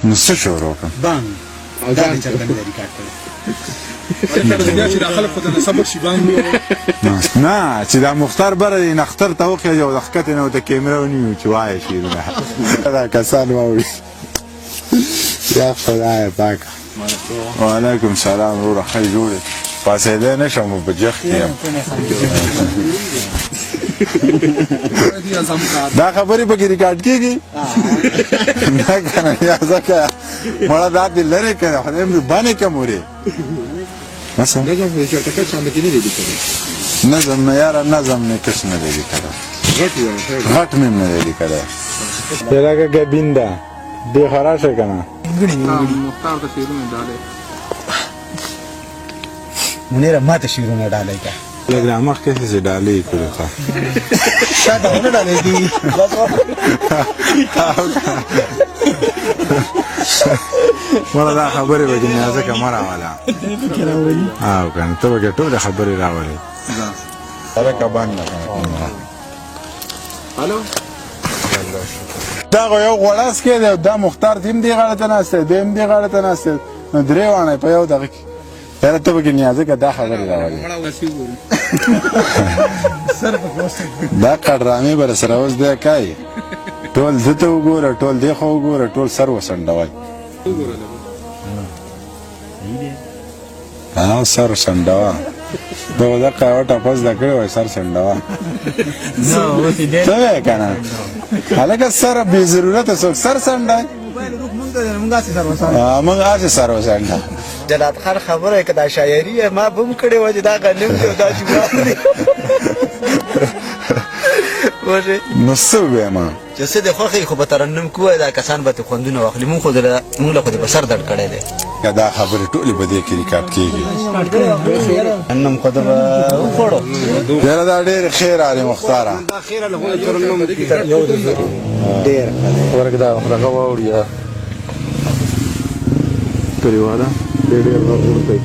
نو څه شروع کړم؟ بانګ دا دې چرته نه دی ریکارډ کړی. نه چې دا مختار بره دی نختر ته وخېژي او د ښکتې نه ورته کیمره ونیو چې وایه شعرونه، دا کسان واوري. یا خدای پاکه. وعلیکم سلام وروره، ښه یې جوړ یې؟ پاڅېدی نه شم، په جخ کې یم. دا خبرې پکې ریکارډ کېږي نه که نه؟ یا ځکه مړه دا دې لرې کړه، خدای مې باندې کوم ورې. مثلا نظم خو چرته کچ باندې کې نه دی لیکلی. نظم نه یاره، نظم مې کچ نه دی لیکلی. غټ یو غټ مې نه دی لیکلی. لکه ګبین ده دې خو راشه که نه. مختار ته شعرونه ډالۍ. منیره ما ته شعرونه ډالۍ که. لږ را مخکې شه چې ډالۍ کړو ته. شاته خو نه ډالۍ کېږي. مړه دا خبرې به کې نازکه مه راوله. او که نه ته به کې ټولې خبرې راولې. هلکه بند نه کړه. الو دا خو یو غوړس کې دی، دا مختار دیم دی غاړه ته ناست دی، دویم دی غاړه ته ناست دی، نو درې واڼه په یو دغه کې. یاره ته پکې نیازکه دا خبرې راولې. دا قډرامې به سره اوس دی کوي. ټول ده ته وګوره، ټول دې خوا وګوره، ټول سر وسنډوی. ها سر سنډوه. دغه دقه یوه ټپه زده کړې وای، سر سنډوه. څه وایې که نه؟ هلکه سر بې ضرورته څوک سر سنډوي؟ موږ هسې سر وسنډه. جلات خان خبره که دا شاعري ما به هم کړې وه چې دا غنم دی او دا جوار دی. نو څه ووایم؟ چې څه دې خوښ وي خو به ترنم کې ووایه، دا کسان به ترې خوندونه واخلي. موږ خو موږ له خو دې په سر درد کړی دی. که دا خبرې ټولې په دې کې ریکارډ کېږي. ترنم خو ده به وخوړو. یاره دا ډېرې ښې راغلې مختاره. ډېر ښه دی. ورک دا دغه واوړي کلیواله ډېر ډېر غږ ورکوي.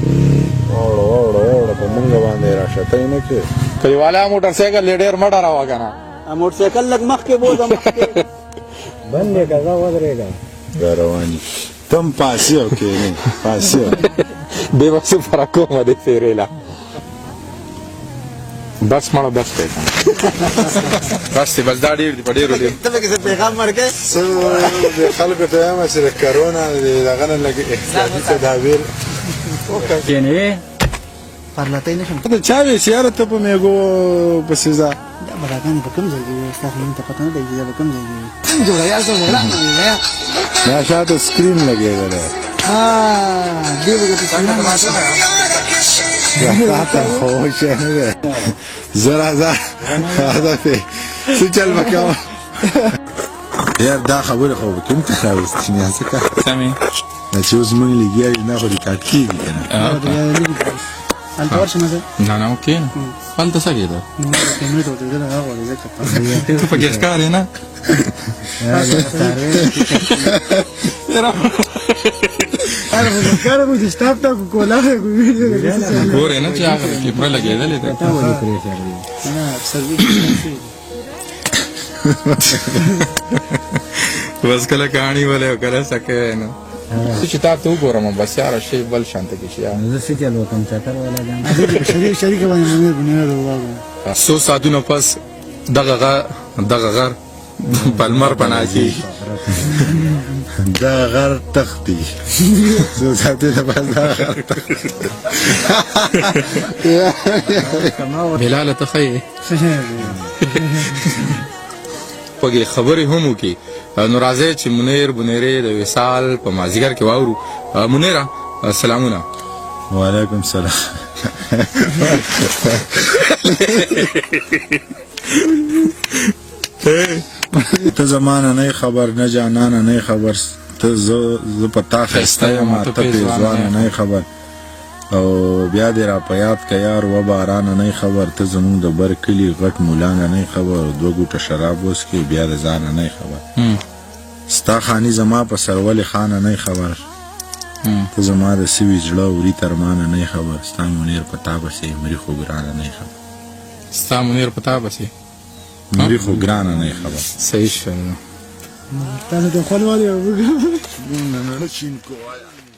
واوړه واوړه واوړه، په مونږ باندې راشتۍ نه کې. کلیواله موټر سایکل دې ډېر مه ډروه که نه. موټر سایکل لږ مخکې بوځه، مخکې. بند یې که ځه ودرېږه. دا روان دي. تم پاسي او کښېنې پاسي او. دې به څه فرق کومه دې څېرې له. بس مړه بس دی کنه. بس دی بس، دا ډېر دی په ډېرو ډېر. ته پکې څه پیغام ورکړې؟ څه د خلکو ته وایم چې د کرونا د دغه نه لږ احتیاطي تدابیر کښېنې. پرلتۍ نه شم. ته چا وې چې یاره ته په میږو پسې ځه؟ دا بلاګانې په کوم ځای کې وي؟ ستا خو موږ ته پته نه لګي دا په کوم ځای کې وي. څنګه جوړه یا څه جوړه دا شاته سکرین لګېدلی. دې به ته څنګه تا ته خو شی نه دی. زه راځه راځه څه چل به کوم یار. دا خبرې خو به کوم ته راوستې نیازکه؟ سمې دا چې اوس موږ لګیا یو نه خو ریکارډ کېږي که نه؟ هلته ورشم زه؟ نه نه کښېنه، هلته څه کېده؟ کیمرې ته ودرېدل هغه غواړي ځکه. ته پکې ښکارې نه؟ ګورې نه چې هغه کیمره لګېدلې ده. بس کله کاڼي ولې او کله سکه نو چې تا ته وګورم بس یاره شی بل شانته کې شي. زه څه چل وکم؟ چکر ولا ځم شریک شریک باندې منیر بنیر وواګو. څو ساعتونه پس دغه غر دغه غر په لمر پناه کېږي. دا غر تختی، څو ساعتونه پس دا غر تختی. بلاله ته ښه یې؟ پکې خبرې هم وکړي. نو راځئ چې منیر بنیرې د وصال په مازیګر کې واورو. منیره سلامونه. وعلیکم سلام. ته زمانه نه خبر نه جانانه نه خبر، ته زه زه په تا ښایسته یم ته پېزوانه نه خبر، او بیا دې را په یاد که یار و بارانه نه خبر، ته زمونږ د بر کلي غټ مولانه نه خبر، دوه ګوټه شراب وڅکې بیا د ځانه نه خبر، ستا خاني زما په سر ولې خانه نه خبر، ته زما د سوي زړه وري تر مانه نه خبر، ستا منیر په تا پسې مري خو ګرانه نه خبر. ستا منیر په تا پسې مري خو ګرانه نه خبر. صحیح شو. تاسو د خپل والي. زړه شین کو آیا.